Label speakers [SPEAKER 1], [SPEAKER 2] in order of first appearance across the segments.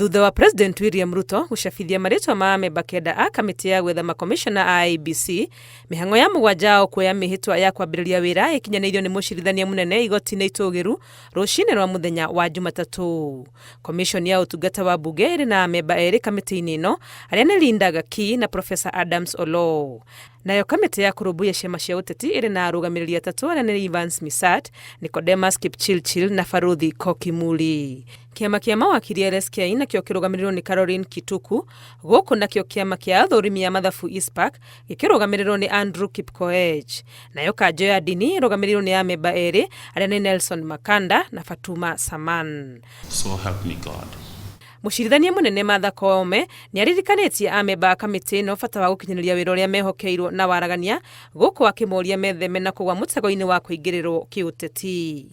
[SPEAKER 1] Thutha wa President William Ruto gũcabithia marĩtwa ma amemba kenda a kamĩtĩ ya gwetha makomishona a IEBC, mĩhang'o ya mũgwanja yao kuoya mĩhĩtwa ya kwambĩrĩria wĩra ĩkinyanĩirio nĩ mũcirithania mũnene igoti-inĩ itũgĩru rũcinĩ rwa mũthenya wa Jumatatũ. Komishoni ya ũtungata wa mbunge ĩrĩ na amemba erĩ kamĩtĩ-inĩ ĩno arĩa nĩ Linda Gakii na Professor Adams Oloo. Nayo kamĩtĩ ya kũrũmbũiya ciama cia ũteti ĩrĩ na arũgamĩrĩri atatũ arĩa nĩ Evans Misat, Nicodemus Kipchirchir na Barũthi Koki Muli. Kĩama kĩa mawakiri LSK nakĩo kĩrũgamĩrĩirwo nĩ Caroline Kituku, gũkũ nakĩo kĩama kĩa athũrimi a mathabu ICPAK gĩkĩrũgamĩrĩrwo nĩ Andrew Kipkoech. Nayo kanjũ ya ndini ĩrũgamĩrĩirwo nĩ amemba erĩ arĩa nĩ Nelson Makanda na Fatuma Saman.
[SPEAKER 2] So help me God.
[SPEAKER 1] Mũcirithania mũnene Martha Koome nĩ aririkanĩtie amemba a kamĩtĩ ĩno bata wa gũkinyanĩria wĩra ũrĩa mehokeirwo na waragania, gũkũ akĩmoria metheme na kũgwa mũtego-inĩ wa kũingĩrĩrwo kĩũteti.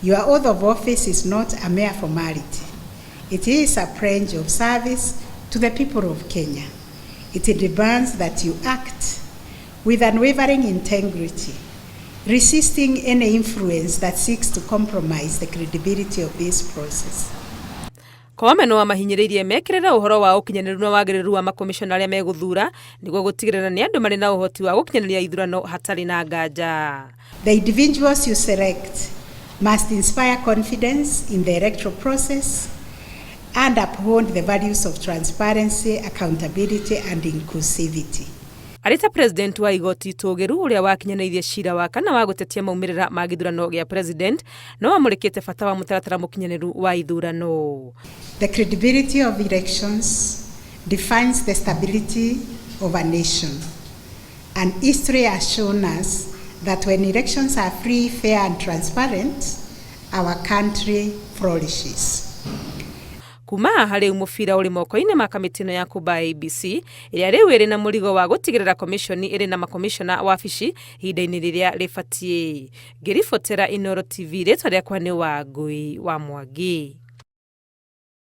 [SPEAKER 3] Your oath of office is not a mere formality. It is a pledge of service to the people of Kenya. It demands that you act with unwavering integrity, resisting any influence that seeks to compromise the credibility of this process.
[SPEAKER 1] Koome no amahinyĩrĩirie mekĩrĩre ũhoro wa ũkinyanĩru na wagĩrĩru wa makomishona arĩa megũthuura nĩguo gũtigĩrĩra nĩ andũ marĩ na ũhoti wa gũkinyanĩria ithurano hatarĩ na nganja.
[SPEAKER 3] The individuals you select must inspire confidence in the electoral process and uphold the values of transparency, accountability and inclusivity.
[SPEAKER 1] Arĩ ta president wa igoti itũgĩru ũrĩa wakinyanĩirie cira wa kana wa gũtetia maumĩrĩra ma gĩthurano gĩa president no amũrĩkĩte bata wa mũtaratara mũkinyanĩru wa ithurano.
[SPEAKER 3] The credibility of elections defines the stability of a nation. And history has shown us that when elections are free, fair and transparent, our country flourishes.
[SPEAKER 1] Kuma haha rĩu mũbira ũrĩ moko-inĩ ma kamĩtĩ ĩno ya kũmba IEBC ĩrĩa rĩu ĩrĩ na mũrigo wa gũtigĩrĩra komishoni ĩrĩ na makomishona wabici ihinda-inĩ rĩrĩa rĩbatiĩ. Ngĩribotera Inooro TV rĩtwa rĩakwa nĩ Wangui wa Mwangi.